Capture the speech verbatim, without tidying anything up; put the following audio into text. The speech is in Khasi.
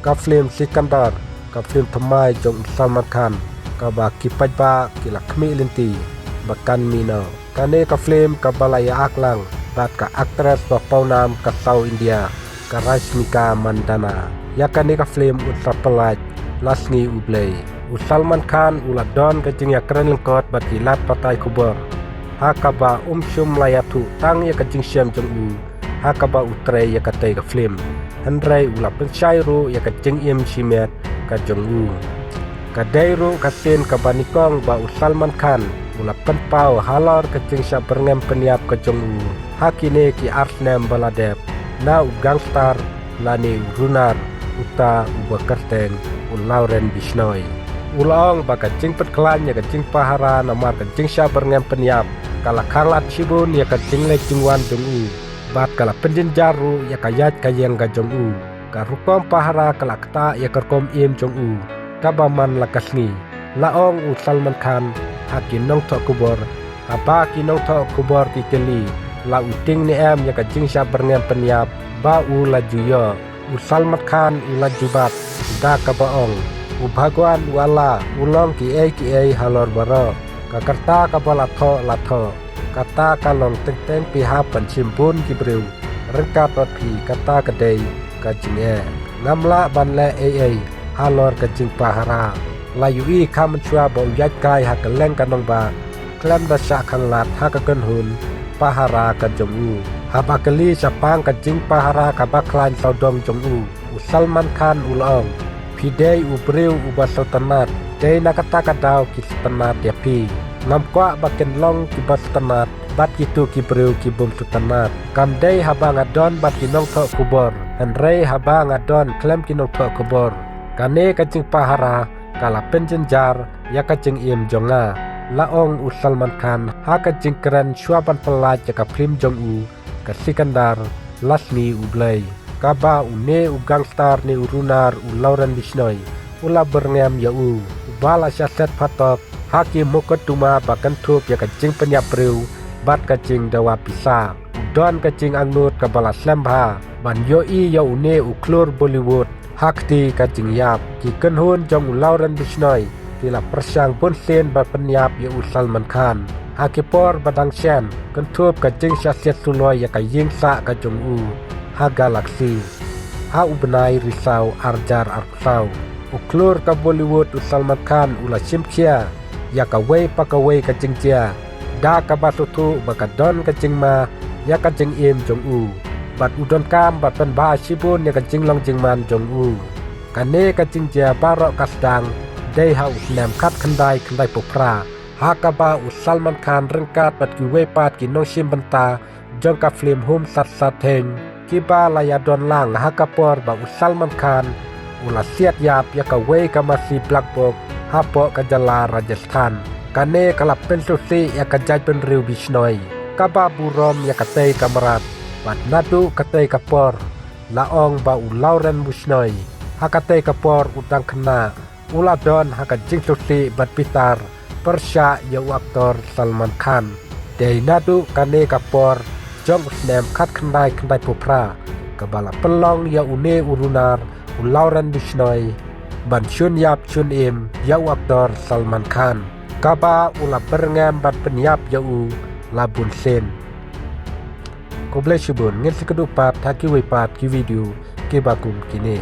Ka film Sikandar, ka film thymmai jong u Salman Khan, kaba ki paidbah ki la khmih lynti ba kan mih noh. Kane ka film kaba la ïa ak lang bad ka actress ba pawnam ka South India, ka Rashmika Mandanna. Ïa kane ka film un sa pynlait la sngi U Blei. U Salman Khan u la don ka jingïakren lyngkot bad ki lad pathai khubor, ha kaba um shym la ïathuh tang ïa ka jingshem jong u ha kaba u trei ïa katei ka film, hynrei u la pynshai ruh ïa ka jingim shimet ka jong u. Ka dei ruh ka sien kaba nyngkong ba u Salman Khan u la pynpaw halor ka jingshah byrngem pynïap ka jong u ha kine ki ar snem ba la dep na u gangster lane u runar, uta uba kyrteng u Lawrence Bishnoi. U la ong ba ka jingpynkhlaiñ ïa ka jingpahara namar ka jingshah byrngem pynïap ka la khanglad shibun ïa ka jingleit jingwan jong u bad ka la pynjynjar ruh ïa ka ïaid ka ïeng ka jong u. Ka rukom pahara ka la ktah ïa ka rukom im jong u kaba man la ka sngi, la ong u Salman Khan ha ki nongthoh khubor. Haba ki nongthoh khubor ki kylli, la u tieng ne em ïa ka jingshah byrngem pynïap ba u la ju ïoh? U Salman Khan u la jubab da kaba ong, u Bhagwan u Allah u long kiei kiei halor baroh. Ka rta kaba la thoh la thoh, kata ka long teng teng phi hap ban shim bun ki briew ryngkat bad phi, kata ka dei ka jingeh. Ngam lah ban leh ei ei halor ka jingpahara. La ïohi kham mynshuwa ba u ïaid kai ha kylleng ka nongbah khlem da shah khanglad ha ka kynhun pahara ka jong u. Haba kylli shaphang ka jingpahara kaba khlaiñ sawdong jong u, u Salman Khan u la ong, phi dei u briew uba sngewtynnat, dei na kata ka daw ki sngewtynnat ïa phi. Ngam kwah ba kin long kiba sngewtynnat bad kito ki briew ki bym sngewtynnat. Kam dei haba nga don bad ki nongthoh khubor, hynrei haba nga don khlem ki nongthoh khubor. Kane ka jingpahara ka la pynjynjar ïa ka jingim jong nga, la ong u Salman Khan ha ka jingkren shuwa ban pynlait ïa ka film jong u, ka Sikandar, la sngi U Blei, kaba une u gangster ne u runar u Lawrence Bishnoi u la byrngem ïa u, uba la shah set phatok ha ki mukotduma ba kynthup ïa ka jingpynïap briew bad ka jingdawa pisa. U don ka jingangnud kaba la slem bha ban ïohi ïa une u khlur Bollywood ha kti ka jingïap. Ki kynhun jong u Lawrence Bishnoi ki la pyrshang bun sien ban pynïap ïa u Salman Khan. Ha ki por ba dang shen, kynthup ka jingshah siat suloi ïa ka ïing sah ka jong u ha Galaxy ha u bnai Risaw ar hajar arphew saw, u khlur ka Bollywood u Salman Khan u la shim khia ïa kawei pa kawei ka jingjia da kaba sngewthuh ba ka don ka jingma ïa ka jingim jong u bad u donkam ban pynbha shibun ïa ka jinglong jingman jong u. Kane ka jingjia baroh ka sdang dei ha u snem khatkhyndai khyndaiphew phra, ha kaba u Salman Khan ryngkat bad kiwei pat ki nongshim bynta jong ka film Hum Saath Saath Hain, kiba la ïadon lang ha ka por ba u Salman Khan u la siat ïap ïa kawei ka masi black box hapoh ka jylla Rajasthan. Kane ka la pynsngewsih ïa ka jaitbynriew Bishnoi kaba burom ïa katei ka mrad. Bad naduh katei ka por, la ong ba u Lawrence Bishnoi ha katei ka por u dang khynnah u la don ha ka jingsngewsih bad bitar pyrshah ïa u actor Salman Khan. Dei naduh kane ka por jong u snem khatkhyndai khyndaiphew phra kaba la pynlong ïa une u runar u Lawrence Bishnoi ban shun ïap shun im ïa u actor Salman Khan, kaba u la byrngem ban pynïap ïa u la bun sien. Khublei shibun, ngin sa ïakynduh pat ha kiwei pat ki video kiba kum kine.